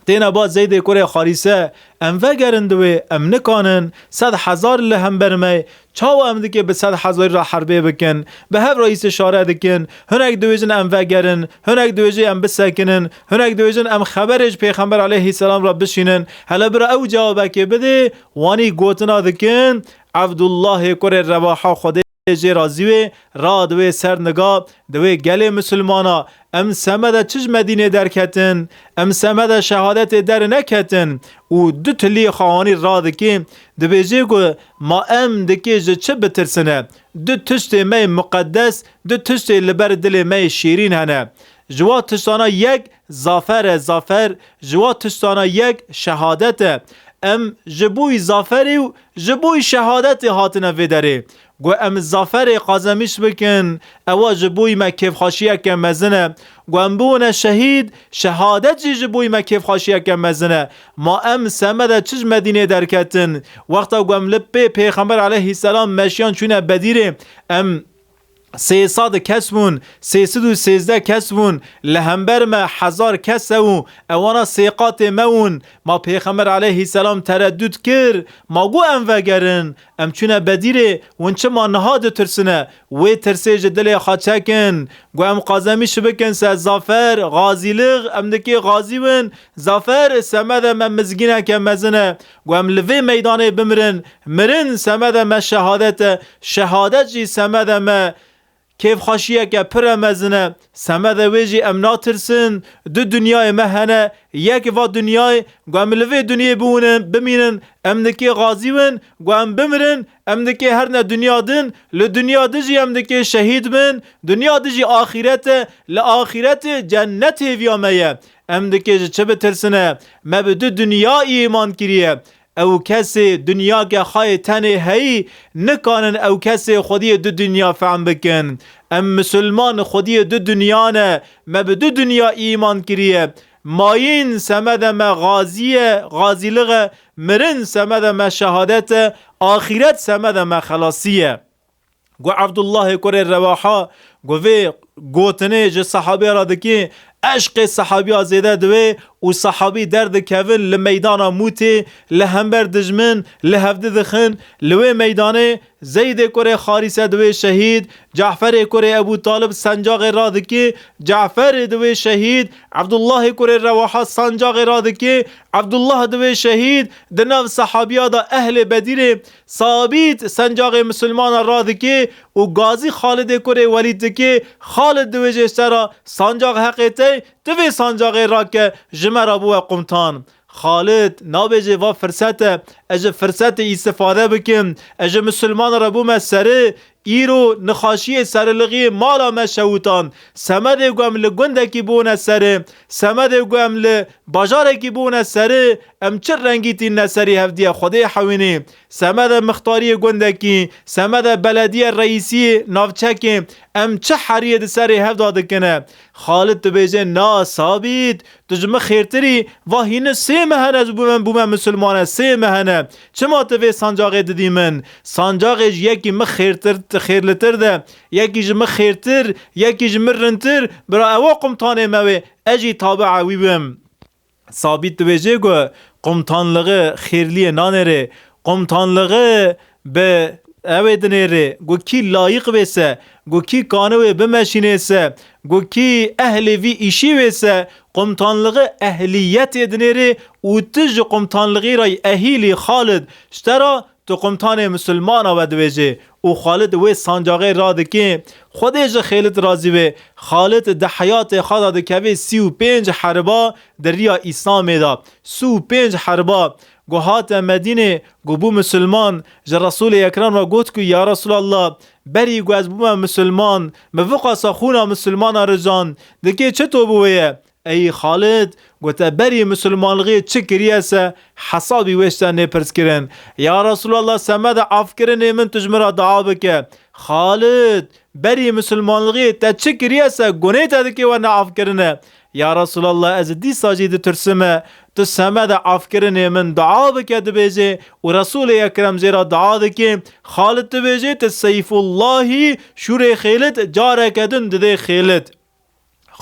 Têne ba Zeydê kurê Xarîse, em vegerin di wê, em nikanin sed hezar li hember me, çawa em dikê bi sed hezarî re herbê bikin, bi hev re îstişare dikin, hinek dibêjin em vegerin, hinek dibêjin em bisekinin, hinek dibêjin em xeberê ji Pêxember aleyhisselam re bişînin, hele bira ew cewabekê bidê, wanî gotina dikin, Evdullahê kurê Rewaha Xwedê jê razî wê, ra di wê ser niga, di wê gelê misilmana, em semede çi ji Medînê derketin, em semede şehadetê derneketin û du tilî xawanî radikê, dibêjê ku ma em dikê ji çi bitirsine? Du tiştê me yê muqeddes, du tiştê li ber dilê me yê şîrîn hene. Ji wa tiştana yek zafer e, zafer, ji wa tiştana yek şehadet e. Em ji bo yî zaferê û ji bo yî şehadetê hatine vê derê. Ku em zaferê qazemîş bikin, ewa ji bo yî me kêfxweşiyeke mezin e. Ku em bibûne şehîd, şehadet jî ji bo yî me kêfxweşiyeke mezin e. Ma em semede çi ji Medînê derketin? Wexta ku em li pê Pêxember aleyhisselam meşiyan çûne Bedîrê, em sê sed kes bûn, sê sed û sêzdeh kes bûn, li hember me hezar kes e û ewana sê qatê me bûn. Ma Pêxember aleyhisselam tereddut kir, ma got em vegerin, em çûne Bedîrê, hûn çima niha ditirsine? Wê tirsê ji dilê xwe çekin. Got em qazemîş bikin se zafer, gazîlix, em dikê gazî bin, zafer semede me mizgîneke mezin e. Got em li vê meydanê bimirin, mirin semede me şehadet e, şehadet jî semede me kêfxweşiyeke pir e mezin e. Semede wê jî em natirsin, du dinyayê me hene, yek va dinyayê, got em li vê dinyayê bûnin, bimînin, em dikê gazî bin, got em bimirin, em dikê herine dinya din, li dinya di jî em dikê şehîd bin, dinya di jî axîret e, li axîretê cennet hêviya me ye. Em dikê ji çi bitirsine? Me bi du dinya îman kiriye. Ew kesê dinyake xayê tenê heyî, nikanin ew kesê xwediyê du dinya fehm bikin. Em misilman xwediyê du dinya ne, me bi du dinya îman kiriye. Mayîn semede me xazî ye, xazîlix e, mirin semede me şehadet e, axîret semede me xelasî ye. Got Evdullahê kurê Rewaha, got vê gotinê ji sahabiya re dikê, eşqê sahabiya zêde diwê û sahabî derdikevin li meydana Mûtê, li hember dijmin, li hevdi dixin, li wê meydanê Zeydê kurê Xarîse diwê şehîd, Caferê kurê Ebû Talib sencaxê radikê, Cafer diwê şehîd, Evdullahê kurê Rewaha sencaxê radikê, Evdullah diwê şehîd, di nav sahabiya de ehlê Bedîrê, Sabît sencaxê misilmana radikê û gazî Xalidê kurê Welîd dikê, Xalid diwêjê sera sancax heqê te, tu vê sancaxê rake, ji me re biwe qumtan. Xalid nabêjê va firset e, ez ji firsetê îstifade bikim, ez ji misilmana re bûme seri, îro nixaşiyê serilixiyê mala me şewitand. Semedê ku em li gundekî bûne seri, semedê ku em li bajarekî bûne seri, em çi rengî tînne serî hevdiye Xwedê hewînî. Semede mixtariyê gundekî, semede belediye reîsiyê navçekê, em çi heriyê di serê hevda dikine? Xalid dibêje, na Sabît, tu ji min xêrtirî, va hîni sê meh hene ez bûme, bûme misilmane, sê meh hene. Çima tu vê sancaxê didî min? Sancaxê ji yekî min xêrtir, xêrlitir de, yekî ji min xêrtir, yekî ji min rintir, bira ewa qumtanê me wê, ez jî tabi'a wî bim. Sabît dibêje ku qumtanlixî xêrliyê nanêrê, qumtanlixî bi ewê dinêrê, ku kî layiq bê se, ku kî kane wê bimeşînê se, ku kî ehlê vî îşî wê se, qumtanlixî ehliyetê dinêrê û tu ji qumtanlixî re yî ehîlî Xalid, ji te re tu qumtanê misilmana we dibêjê û Xalid wê sancaxê radikê. Xwedê ji Xêlid razî wê. Xalid di heyatê xwe de dikevê sî û pênc heriba di riya Îslamê de. Sî û pênc heriba. Ku hate Medînê, ku bû misilman, ji Resûlê Ekrem re got ku, ya Resûlallah, berî ku ez bûme misilman, min viqasa xûna misilmana rijand, dikê çito bi wê ye? Ey Xalid, got, te berî misilmanlixê çi kiriye se, hesabî wê ji te nê pirs kirin. Ya Resûlallah, semede afkirinê min tu ji min re dua bike. Xalid, berî misilmanlixê te çi kiriye se, gunê te dikê we neafkirine. Ya Resûlallah, ez dîsa jî ditirsime, tu semede afkirinê min dua bike dibêje û Resûlê Ekrem jê re dua dike. Xalid dibêje, tu Seyfullahî, şûrê Xêlid, careke din didê Xêlid.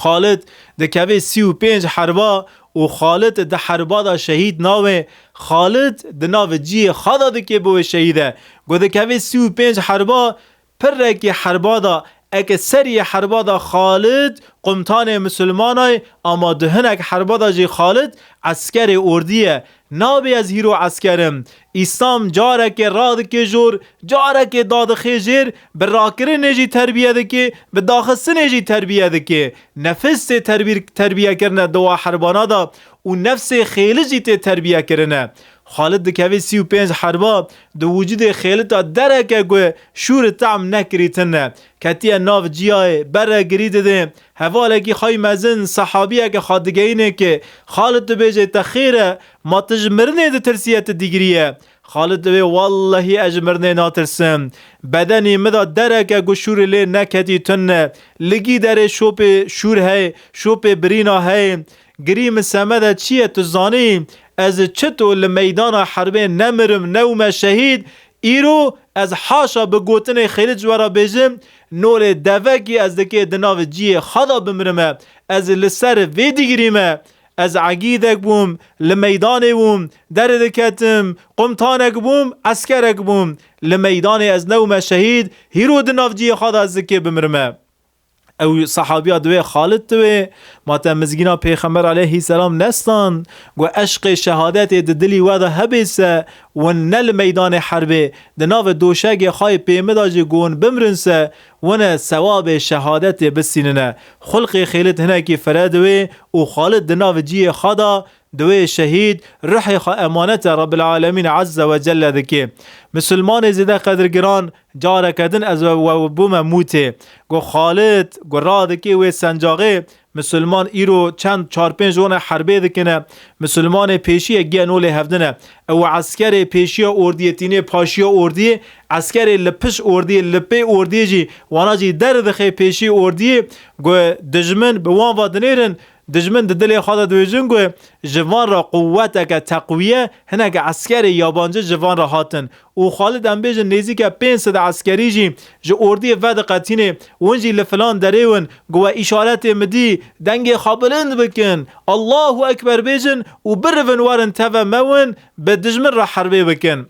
Xalid dikeve sî û pênc herba û Xalid di herba de şehîd nawe. Xalid di nav ciyê xwe de dike bibe şehîd e. Go dikeve sî û pênc herba, pirekê herba de, eke seriyê herba de Xalid qumtanê misilmanay, ama di hinek herba de jî Xalid eskerê ordî ye. Nabê ez hîro esker im. Îslam carekê radike jor, carekê dadixê jêr, bi rakirinê jî terbiye dike, bi daxistinê jî terbiye dike. Nefis tê terbîr-, terbiye kirine di wa herbana de û nefsê xêli jî tê terbiye kirine. Xalid dikeve sî û pênc herba, di wicudê xêlita dereke ku şûr tam nekirî tune. Ketiye nav ciyayê, bere girî dide. Hevalekî xay mezin, sehabiyeke xwe digeyîne ki, Xalid dibêje, te xêr e, ma tu ji mirinê ditirsiye, tu digiriye? Xalid dibê, wallehî ez ji mirinê natirsim. Bedenî min de dereke ku şûrê lê neketî tune. Li gî derê şopê şûr heye, şopê birîna heye. Girî min semede çi ye, tu zanî? Ez çito li meydana herbê nemirim, newme şehîd. Îro ez haşa bi gotinê xêlit ji we re bêjim, nolê devekî ez dikê di nav ciyê xwe de bimirime. Ez li ser vê digirîme. Ez egîdek bûm, li meydanê bûm, derê diketim, qumtanek bûm, eskerek bûm. Li meydanê ez newme şehîd, hîro di nav ciyê xwe de ez dikê bimirime. Ew sehabiya diwê Xalid diwê, ma te mizgîna Pêxember aleyhisselam nestan, got eşqê şehadetê di dilî we de hebê se, win ne li meydanê herbê, di navê doşegê xayê pêmi de jî gon bimrin se, wine sewabê şehadetê bisînine. Xulqê Xêlid hinekî fire diwê û Xalid di nav ciyê xwe de Diwê şehîd ruhê xwe emanete Rabbil Alemîn Azze ve Celle dike. Misilmanê zêde qedirgiran, careke din ez we, we bûme mûtê. Go Xalid, go radikê wê sencaxê, misilman îro çend çar pênc wana herbê dikine. Misilmanê pêşiye giye nolê hevdine. Ew eskerê pêşiya ordiyê tînê paşiya ordiyê, eskerê li piş ordiyê, li pê ordiyê jî wana jî derdixê pêşî ordiyê. Go dijmin bi wan va dinêrin, Dijmin di dilê xwe de dibêjin ku ji van re quweteke teqwiye, hineke eskerê yabancî ji van re hatin. Û Xalid em bêjin nêzîke pênc sed eskerî jî ji ordiyê vediqetînê, win jî li filan derê win, ku we îşaretê min dî, dengê xwe bilind bikin, Allahu Ekber bêjin û birivin werin teve me win, bi dijmin re herbê bikin.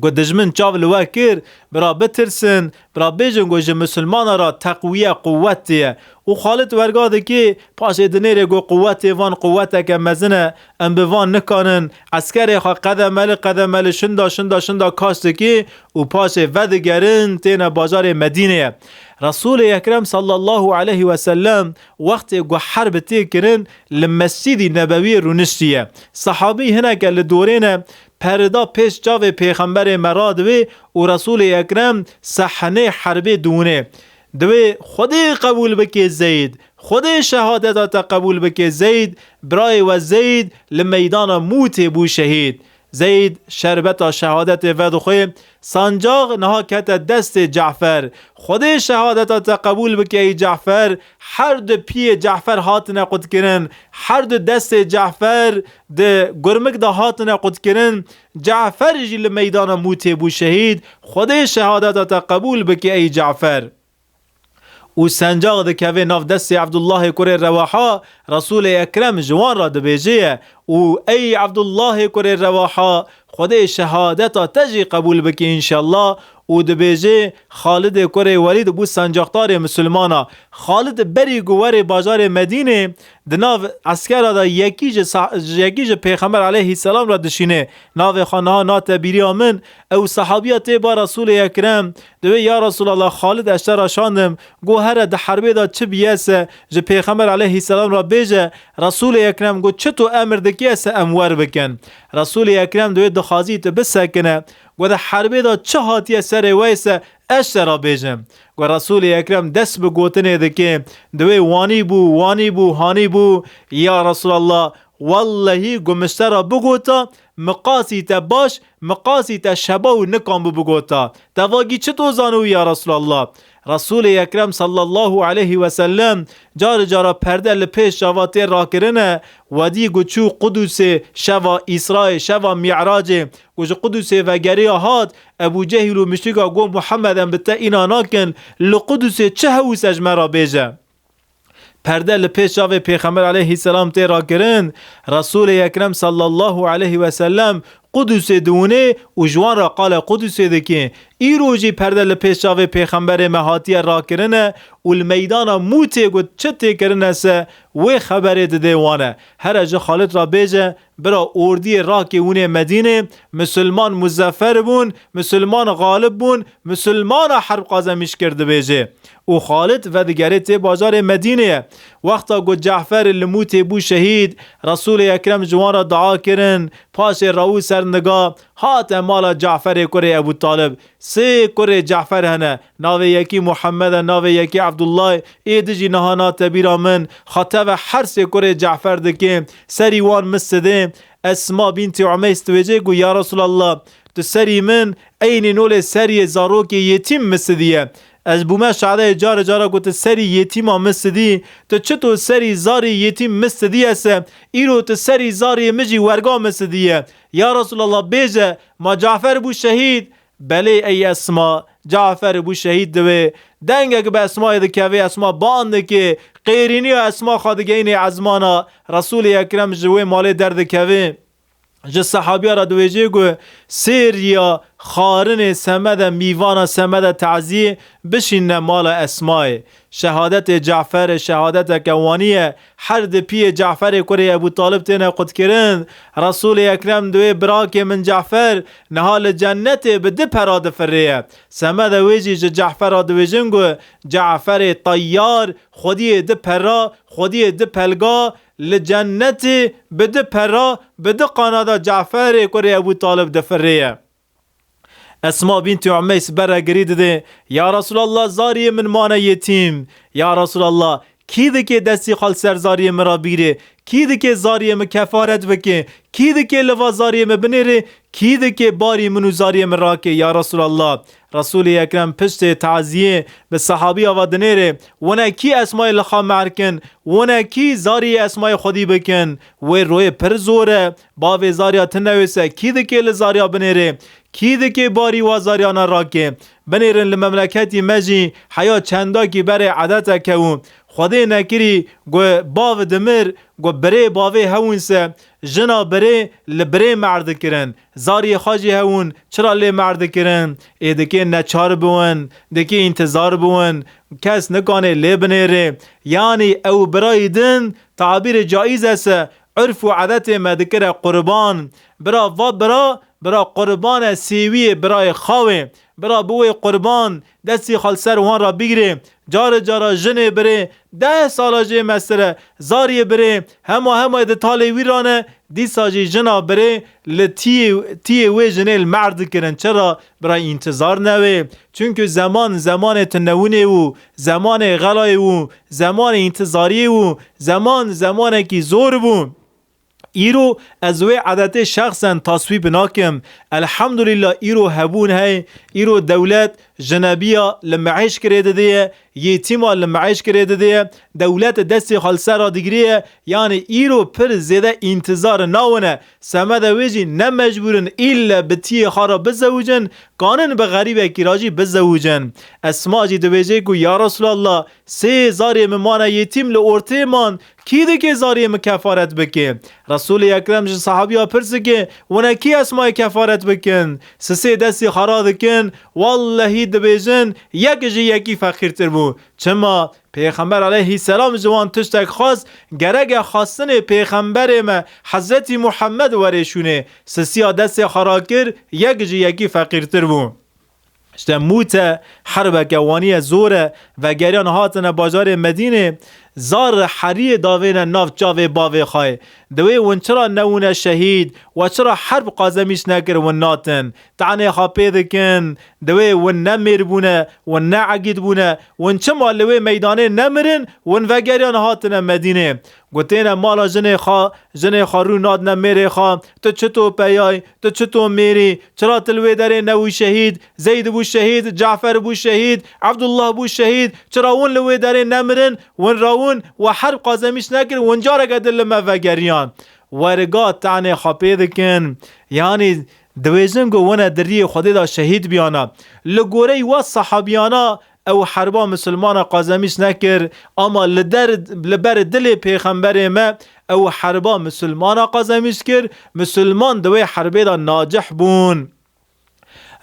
Ku dijmin çav li we kir, bira bitirsin, bira bêjin ku ji misilmana re teqwiye, quwet tê ye. Û Xalid werga dikê, paşê dinêrê ku quwetê van quweteke mezin e, em bi van nikanin, eskerê xwe qedemeli qedemeli şinda şinda şinda kaş dikê û paşê vedigerin têne bajarê Medîneyê. Resûlê Ekrem sallallahu aleyhi ve sellem wextê ku herb tê kirin li Mescîdî Nebewiyê rûniştiye. Sehabî hineke li dorê ne, perda pêş çavê Pêxemberê me radivê û Resûlê Ekrem sehnê herbê diwinê. Divê Xwedê qebûl bikê Zeyd, Xwedê şehadeta te qebûl bikê Zeyd, birayê we Zeyd li meydana Mûtê bû şehîd. Zeyd şerbeta şehadetê vedixwê, sancax niha kete destê Cafer. Xwedê şehadeta te qebûl bike ey Cafer, her du piyê Cafer hatine qutkirin, her du destê Cafer di gurmik de hatine qutkirin, Cafer jî li meydana Mûtê bû şehîd, Xwedê şehadeta te qebûl bike ey Cafer. Û sencax dikeve nav destê Evdullahê kurê Rewaha, Resûlê Ekrem ji wan re dibêje ye, û ey Evdullahê kurê Rewaha, Xwedê şehadeta te jî qebûl bike înşellah, û dibêje, Xalidê kurê Welîd bû sencaxdarê misilmana. Xalid berî ku werê bajarê Medînê, di nav eskera de yekî ji sa-, yekî ji Pêxember aleyhisselam re dişîne. Navê xwe niha nate bîriya min. Ew sehabiya tê ba Resûlê Ekrem. Divê, ya Resûlallah, Xalid ez te re şandim. Go here di herbê de çi biye se, ji Pêxember aleyhisselam re bêje. Resûlê Ekrem go çi tu emir dikê se em wer bikin. Resûlê Ekrem divê dixwazî tu bisekine. Go di herbê de çi hatiye serê we se ez te re bêjim. Go Resûlê Ekrem dest bi gotinê dike. Divê wanî bû, wanî bû, hanî bû. Ya Resûlallah, wellehî go min ji te re bigota, miqasî te baş, miqasî te şeba û nikan bû bigota. Te vagî çi to zanû ya Resûlallah? Resûlê Ekrem sallallahu aleyhi ve sellem cari cara perde li pêş çava tê rakirine, wedî ku çû Qudusê şeva Îsrayê, şeva Mi'racê, ku ji Qudusê vegeriya hat, Ebû Cehîl û müşrika got, Muhammed, em bi te îna nakin, li Qudusê çi hewise ji me re bêje. Perde li pêş çavê Pêxember aleyhisselam tê rakirin. Resulê Ekrem sallallahu aleyhi ve sellem Qudusê diwinê û ji wan re qala Qudusê dike. Îro jî perde li pêş çavê Pêxemberê me hatiye rakirine û li meydana Mûtê ku çi tê kirine se wê xeberê didê wan e. Here ji Xalid re bêje, bira ordiyê rakê winê Medînê, misilman muzeffer bûn, misilman xalib bûn, misilmana herb qazemîş kir dibêje. Û Xalid vedigerê tê bajarê Medînê ye. Wexta ku Cafer li Mûtê bû şehîd, Resulê Ekrem ji wan re dua kirin, paşê rawû ser niga, hate mala Caferê kurê Ebû Talib. Sê kurê Cafer hene, navê yekî Muhammed e, navê yekî Ebdullah, ê di jî niha nate bîra min, xateve her sê kurê Cafer dike, serî wan misidê. Esma bîntî Umeys dibêje ku, ya Resulallah, tu serî min eynî nolê seriyê zarokê yetîm misidiye. Ez bûme şadeyê care cara ku tu serî yetîma misidî, tu çito serî zarê yetîm misidiye se, îro tu serî zarê min jî werga misidiye. Ya Resulallah, bêje, ma Cafer bû şehîd? Belê ey Esma, Cafer bû şehîd dibe. Dengek bi Esmayê dikeve, Esma ban dike, qêrîniya Esma xwe digeyînê ezmana, Resulê Ekrem ji wê malê derdikeve. Ji sehabiya re dibêje ku sêriya xarinê semede mîvana semede taziyê bişîne mala Esmayê. Şehadetê Caferê şehadeteke wanî ye. Her di piyê Caferê kurê Ebû Talib têne qutkirin. Resulê Ekrem diwê birakê min Cafer niha li cennetê bi di pera difirê ye. Semede wê jî ji Cafer re dibêjin ku Caferê Teyyar, xwediyê di pera, xwediyê di pelga, li cennetê bi di pera, bi di qanada Caferê kurê Ebû Talib difirê ye. Esma bîntî Umeys bere girî didê, ya Resulallah, zariyê min mane yetîm. Ya Resulallah, kî dike destî xwe li ser zariyê min re bîrê? Kî dike zariyê min kefaret bike? Kî dike li va zariyê min binêrê? Kî dike barî min û zariyê min rake? Ya Resulallah, Resulê Ekrem piştê taziyê bi sehabiya va dinêrê, wine kî Esmayê li xwe mehr kin? Wine kî zariyê Esmayê xwedî bikin? Wê royê pir zor e, bavê zariya tune wê se, kî dike li zariya binêrê? Kî dike barî wa zariyana rake? Binêrin li memleketî me jî heya çendakî berê edeteke û Xwedê nekirî ku bav dimir, ku birê bavê hewin se, jina birê li birê mehr dikirin. Zariyê xwe jî hewin, çira lê mehr dikirin? Ê dikê neçar biwin, dikê întizar biwin, kes nikanê lê binêrê. Yanî ew birayî din tabîrê caiz e se, urf û edetê me dikire qurban. Bira va bira, bira qurban e sêwiyê birayê xawê. Bira biwê qurban, destî xwe li ser wan re bigirê. Carê cara jinê birê, deh sala jê mestir e, zariyê birê, hema hema di talê wî rane, dîsa jî jina birê li tiyê, tiyê wê jinê li mehr dikirin. Çira? Bira întizar newê. Çunku zeman, zemanê tunewinê û zemanê xelayê û zemanê întizariyê û zeman, zemanekî zor bû. Îro ez wê edetê şexsen taswîb nakim. Elhamdulillah, îro hebûn heye. Îro dewlet jinebiya li meeş kirê didê ye, yetîma li meeş kirê didê ye. Dewlet destê xwe li ser re digirê ye. Yanî îro pir zêde întizar nawine. Semede wê jî ne mecbûr in îlle bi tiyê xwe re bizewicin, kanin bi xerîbekî re jî bizewicin. Esma jî dibêje ku, ya Resulallah, sê zarê min mane yetîm li ortê man, kî dike zariyê min kefaret bike? Resulê Ekrem ji sehabiya pirs dike, wine kî Esmayê kefaret bikin? Sisê destî xwe radikin, wallehî dibêjin, yek ji yekî feqîrtir bû. Çima? Pêxember aleyhisselam ji wan tiştek xwest, gerek e xwestinê Pêxemberê me Hezretî Muhammed were şûnê. Sisiya destê xwe rakir, yek ji yekî feqîrtir bû. İşte Mûte herbeke waniye zor e, vegeriyan hatine bajarê Medînê, zar heriyê davêne nav çavê bavê xwe. Diwê win çira newine şehîd, we çira herb qazemîş nekir win natin. Tanê xwe pê dikin, diwê win ne mêr bûne, win ne egîd bûne, win çima li wê meydanê nemirin, win vegeriyan hatine Medînê. Gotêne mala jinê xwe, jinê xwe rû nadine mêrê xwe, tu çito peyay, tu çito mêrî, çira tu li wê derê nebû şehîd, Zeyd bû şehîd, Cafer bû şehîd, Ebdullah bû şehîd, çira win li wê derê nemirin, win rawin, we herb qazemîş nekir, win careke din li me vegeriyan. Werga tanê xwe pê dikin, yanî dibêjin ku wine di riyê Xwedê de şehîd biyana. Li goreyî we sehabiyana Ew herba misilmana qazemîş nekir, ama li der, li ber dilê pêxemberê me ew herba misilmana qazemîş kir, misilman di wê herbê de nacih bûn.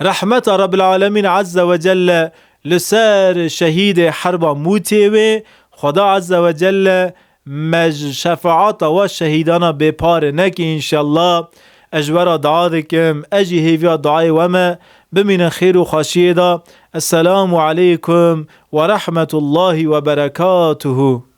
Rehmeta Rabbil Alemîn Azze ve Celle li ser şehîdê herba Mûtê wê, Xweda Azze ve Celle me ji şefaata wa şehîdana bêpare neke înşallah. Ez ji we re dua dikim, ez jî hêviya duayê we me. Bimînin xêr û xweşiyê de. Esselamu aleykum ve rahmetullahi ve berekatuhu.